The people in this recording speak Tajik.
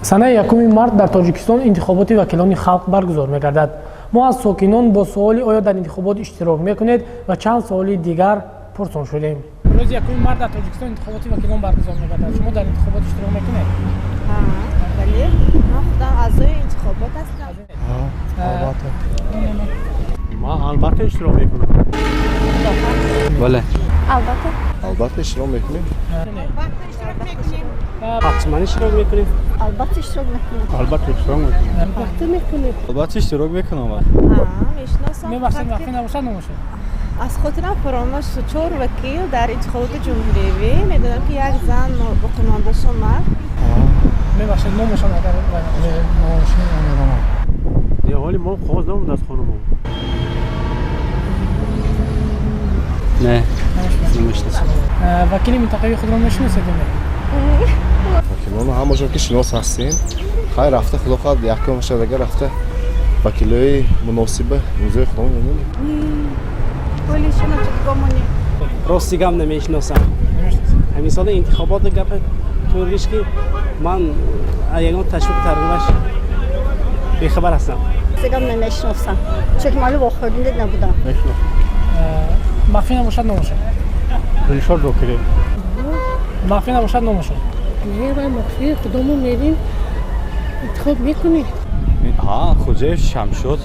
Санаи 1 март дар Тоҷикистон интихоботи вакилони халқ баргузор мегардад. Мо аз сокинон бо суоли «Оё дар интихобот иштирок мекунед?» ва чанд суоли дигар пурсон шудем. Рӯзи 1 март дар Тоҷикистон интихоботи вакилон баргузор мегардад. Шумо дар интихобот иштирок мекунед? Бале, ман худам аъзои интихобот ҳастам. Албатта. Ман албатта иштирок мекунам. Бале. Албатта. Албатта, иштирок мекунем. Ҳатман иштирок мекунем. Албатта, иштирок мекунем. Албатта, иштирок мекунем. Албатта, мекунем. Албатта, иштирок мекунам. Мешиносам. Мебахшед, махфӣ набошад, номошад? Аз хотирам фаромӯш шуд. Чор вакил дар интихоботи ҷумҳуриявӣ медонам, ки як зан, боқимондашон мард. Мебахшед, номошон агар? Номашон намедонам. Не, ҳоли мо қоғоз намонда аз хонамон. Не, намешиносам. Вакили минтақавии худро мешиносед ё не? Вакилоно ҳамашон ки шинос ҳастем. Хайр, рафта, худо хоҳад, якум шад, агар рафта вакилои муносиба имзои худамон мемонем. Рости гап, намешиносам. Ҳамин соли интихоботи гапи тургиш, ки ман ягон ташвиқ тарғибаш бехабар ҳастам. Зигам намешиносам, чунки мали вохӯрдинда набудам. Махфӣ набошад, номошад? Дилшод Зокирӣ. Махфӣ набошад, номошад? Не, вай махфӣ, худомон мерим, интихоб мекунем. Ҳа, Хоҷаев Шамшод.